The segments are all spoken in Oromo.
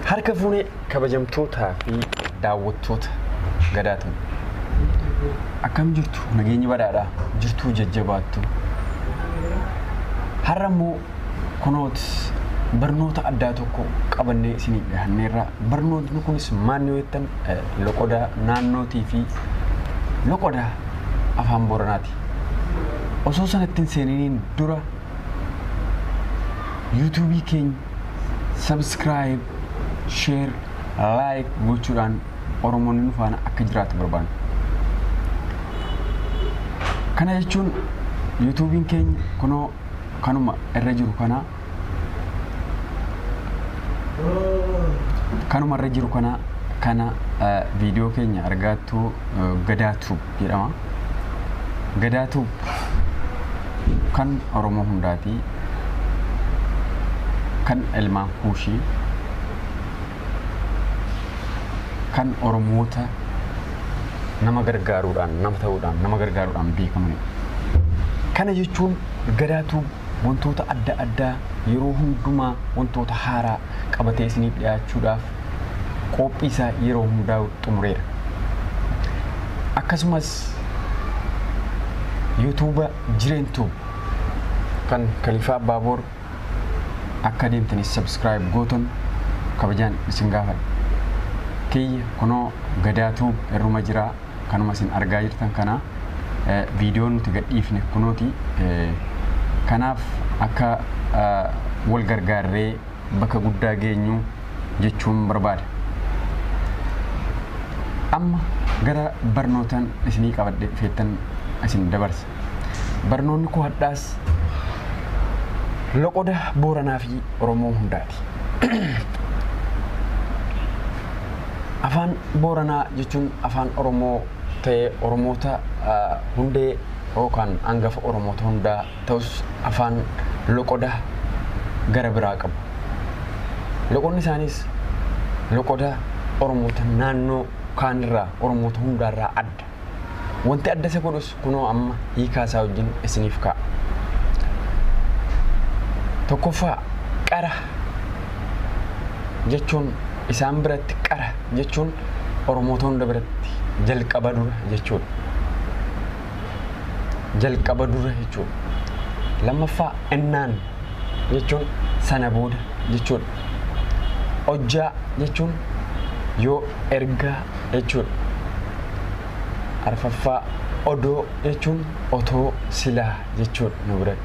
Harka fuunee kabajamtootaa fi daawwattoota Gadaatu. Akkam jirtu? Nageenyi badhaadhaa jirtuu jajjabaattu. Har'a immoo kunoot barnoota addaa tokko qabannee isinii dhiyaanneerra. Barnootni kunis maal yoo jettan, loqoda naannootii fi loqoda afaan Booranaati. Osoo sanatti hin seeniniin dura yuutuubii keenya subscribe, share, like gochuudhaan Oromoonni nu faana akka jiraatu barbaanna. Kana jechuun yuutuubiin keenya kunoo kanuma irra jiru kana, kanuma irra jiru kana, kana viidiyoo keenya argaattu Gadaatuub jedhama. Gadaatuub kan Oromoo hundaati. Kan ilmaan Kuushii, kan Oromoota nama gargaaruudhaan, nama ta'uudhaan, nama gargaaruudhaan beekamanidha. Kana jechuun Gadaatuub wantoota adda addaa yeroo hundumaa wantoota haaraa qabatee isiniif dhiyaachuudhaaf qophii isaa yeroo hundaa xumureera. Akkasumas yuutuuba Jireentuub kan Kalifaa Abbaaboor akka deemtanis subscribe gootan kabajaan isin gaafadha. Kiyya kunoo Gadaatuub irruma jira, kanuma isin argaa jirtan kana viidiyoo nuti gadhiifne kunooti. Kanaaf akka wal gargaarree bakka guddaa geenyu jechuun barbaada. Amma gara barnootaan isinii qabadhe feettan isin dabarsa. Barnoonni koo hadhaas loqoda Booranaa fi Oromoo hundaati. Afaan Booranaa jechuun afaan Oromoo ta'ee Oromoota hundee yookaan hangafa Oromoota hundaa ta'us afaan loqoda gara biraa qabu. Loqonni isaanis loqoda Oromoota naannoo kaanirraa, Oromoota hundaarraa adda. Wanti adda isa godhus kunoo amma hiikaa isaa wajjin isiniif kaa'a. Tokkoffaa, qara jechuun isaan biratti, qara jechuun Oromoota hunda biratti jalqaba dura jechuudha. Jalqaba dura jechuudha. Lammaffaa, innaan jechuun sana booda jechuudha. Hojjaa jechuun yoo ergaa jechuudha. Arfaffaa, odoo jechuun otoo, silaa jechuudha nu biratti.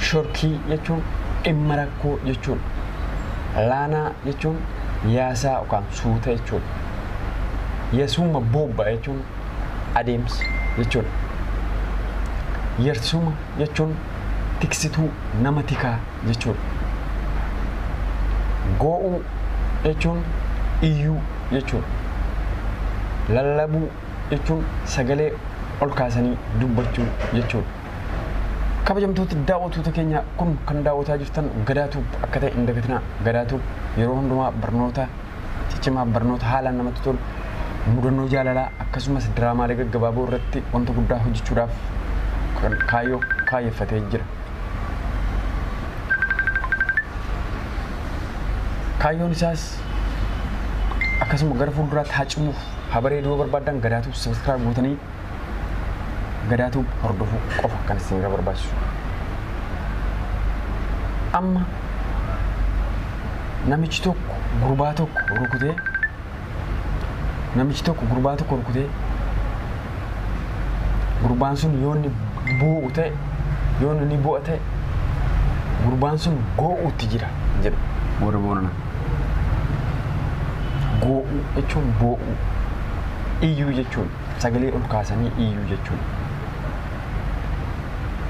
Shorkii jechuun dhimma rakkoo jechuudha. Laanaa jechuun yaasaa yookaan suuta jechuudha. Yasuuma boobba jechuun adeemsa jechuudha. Yarsuma jechuun tiksituu, nama tikaa jechuudha. Goo'uu jechuun iyyuu jechuudha. Lallabuu jechuun sagalee ol kaasanii dubbachuu jechuudha. Kabajamtoota daawwattoota keenya, kun kan daawwataa jirtan Gadaatuub akka ta'e hin dagatinaa. Gadaatuub yeroo hundumaa barnoota ciccimaa, barnoota haalaan namatti tolu, mudannoo jaalalaa akkasumas diraamaalee gaggabaaboo irratti wanta guddaa hojjechuudhaaf kan kaayyoo kaayyeffatee jira. Kaayyoon isaas akkasuma gara fuulduraatti haa cimuuf, haa bareeduu yoo barbaadan Gadaatuub subscribe gootanii Gadaatuub hordofuu qofa kan isin irra barbaachisu. Amma namichi tokko gurbaa tokko rukutee, namichi tokko gurbaa tokko rukutee, gurbaan sun yoo inni boo'u ta'e, yoo inni bu'a ta'e, gurbaan sun goo'uutti jira jedhu warri Booranaa. Goo'uu jechuun boo'uu, iyyuu jechuun sagalee ol kaasanii iyyuu jechuudha.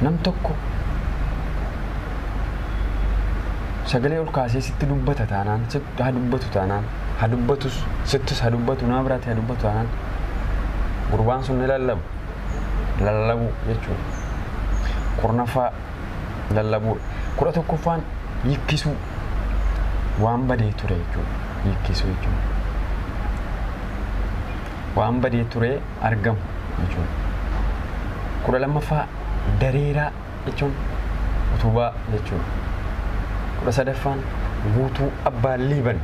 Nam tokko sagalee ol kaasee sitti dubbata taanaan, sitti haa dubbatu taanaan, haa dubbatus, sittis haa dubbatu, nama biraatti haa dubbatu taanaan, gurbaan sun ni lallabu. Lallabuu jechuudha. 10ffaa lallabuudha. 11ffaan yikkisuu, waan badee ture jechuudha. Yikkisuu jechuudha. Waan badee ture argamu jechuudha. 12ffaa dareeraa jechuun utubaa jechuudha. 13ffaan Guutuu Abbaa Liiban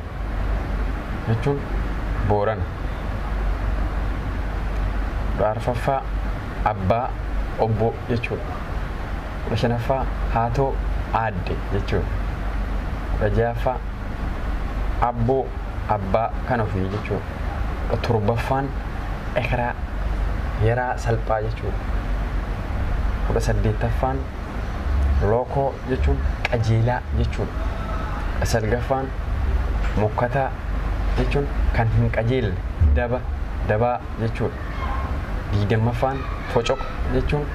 jechuun Boorana. 14ffaa Abbaa Obbo jechuudha. 15ffaa Haatoo Aadde jechuudha. 16ffaa Abboo Abbaa kan ofii jechuudha. 17ffaan Ekeraa Yaraa Salphaa jechuudha. 18ffaan Lookoo jechuun qajeelaa jechuudha. 19ffaan Mokkataa jechuun kan hin qajeelle daba dabaa jechuudha. 20ffaan Focoqa jechuun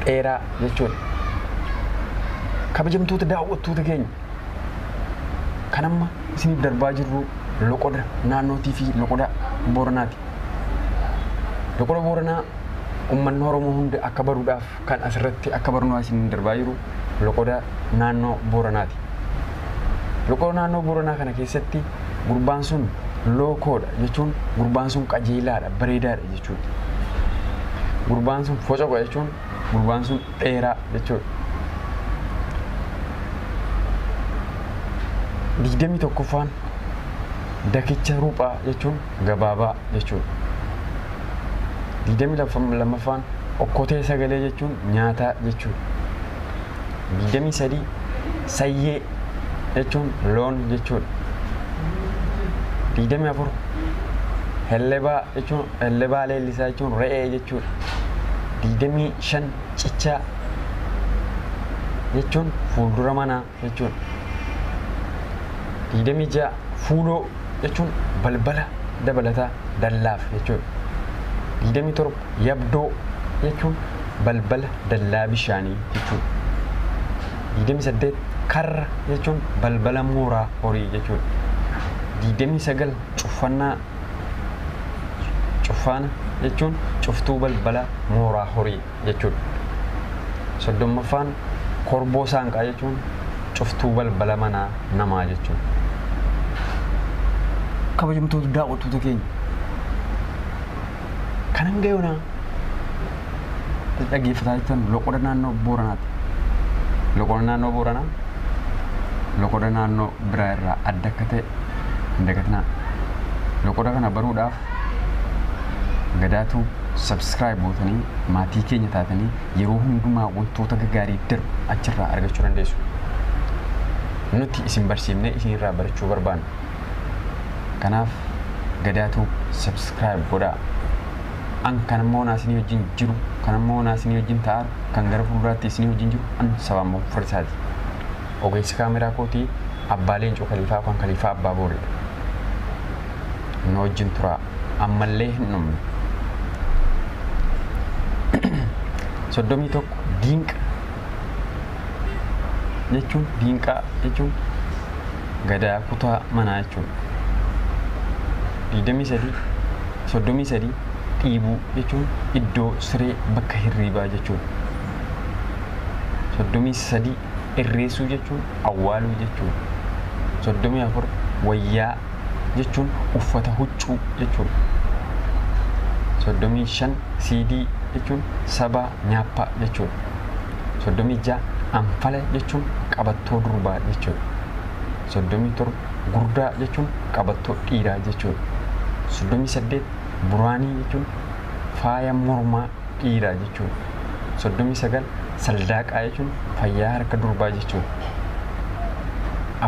dheeraa jechuudha. Kabajamtoota daawwattoota keenya kan amma isiniif darbaa jirru loqoda naannootii fi loqoda Booranaati. Loqoda Booranaa uummanni Oromoo hundi akka baruudhaaf kan asirratti akka barnoo isiniin darbaa jiru loqoda naannoo Booranaati. Loqoda naannoo Booranaa kana keessatti gurbaan sun lookoodha jechuun gurbaan sun qajeelaadha, bareedaadha jechuudha. Gurbaan sun focoqa jechuun gurbaan sun dheeraa jechuudha. 21ffaan Dakicha Ruphaa jechuun gabaabaa jechuudha. 22ffaan Okkotee Sagalee jechuun nyaataa jechuudha. 23 Sayyee jechuun loon jechuudha. 24 Hellebaa jechuun Hellebaa Leellisaa jechuun re'ee jechuudha. 25 Cichaa jechuun fuuldura manaa jechuudha. 26 Fuuloo jechuun balbala dabalataa dallaaf jechuudha. 27 Yabdoo jechuun balbala dallaa bishaanii jechuudha. 28 Karra jechuun balbala mooraa horii jechuudha. 29 Cuffannaa cuffaana jechuun cuftuu balbala mooraa horii jechuudha. 30ffaan Korboo saanqaa jechuun cuftuu balbala manaa namaa jechuudha. Kabajamtoota daawwattoota keenya kan hanga yoonaa dhaggeeffataa jirtan loqoda naannoo Booranaati. Loqoda naannoo Booranaa loqoda naannoo biraa irraa adda akka ta'e hin dagatinaa. Loqoda kana baruudhaaf Gadaatu subscribe gootanii maatii keenya taatanii yeroo hundumaa wantoota gaggaarii darbu achirraa argachuu dandeessu. Nuti isin barsiifnee isinirraa barachuu barbaanna. Kanaaf Gadaatu subscribe godhaa. An kan immoo naa isinii wajjin jiru, kan immoo naa isinii wajjin ta'aa, kan gara fuulduraatti isinii wajjin jiru an Sabaammoo Farisaati. Ogeessi kaameraa kootii Abbaa Leencoo Kaliifaa yookaan Kaliifaa Abbaa Booreedha. Nu wajjin turaa. Ammallee hin dhumne. 31 diinqa jechuun diinqaa jechuun gadaa kutaa manaa jechuudha. 23 33 dhiibuu jechuun iddoo siree bakka hirriibaa jechuudha. 33 irreessuu jechuun awwaaluu jechuudha. 34 wayyaa jechuun uffata huccuu jechuudha. 35 siidii jechuun saba nyaaphaa jechuudha. 36 anfala jechuun qabattoo durbaa jechuudha. 37 gurdaa jechuun qabattoo dhiiraa jechuudha. 38 buraanii jechuun faaya mormaa dhiiraa jechuudha. 39 saldaaqaa jechuun fayyaa harka durbaa jechuudha.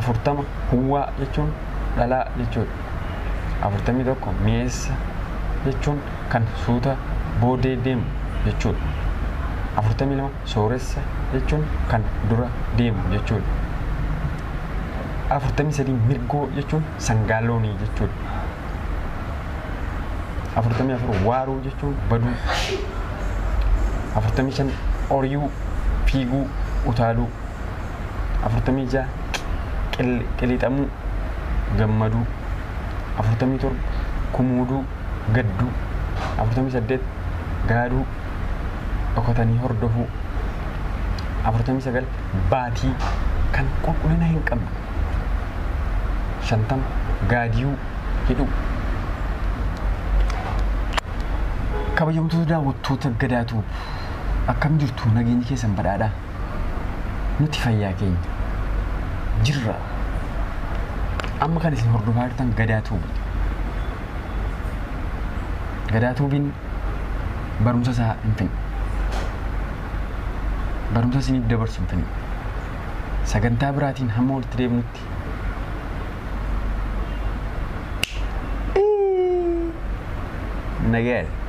40 huwwaa jechuun dhalaa jechuudha. 41 mi'eessa jechuun kan suuta boodee deemu jechuudha. 42 sooressa jechuun kan dura deemu jechuudha. 43 mirgoo jechuun sangaa loonii jechuudha. 44 waaruu jechuun baduu. 45 oriyuu fiiguu utaaluu. 46 qilixamuu gammaduu. 47 kumuuduu gadduu. 48 gaaduu dhokatanii hordofuu. 49 baatii kan qulqullina hin qabne. 50 gaadiyuu hidhuu. Kabajamtoota daawwattoota Gadaatu akkam jirtu, nageenyi keessan badhaadhaa? Nuti fayyaa keenya jirra. Amma kan isin hordofaa jirtan Gadaa Tuubi. Gadaa Tuubiin barumsa isaa hin finne. Barumsa isiniif dabarsu hin finne. Sagantaa biraatiin hamma walitti deebinutti. Nagaa.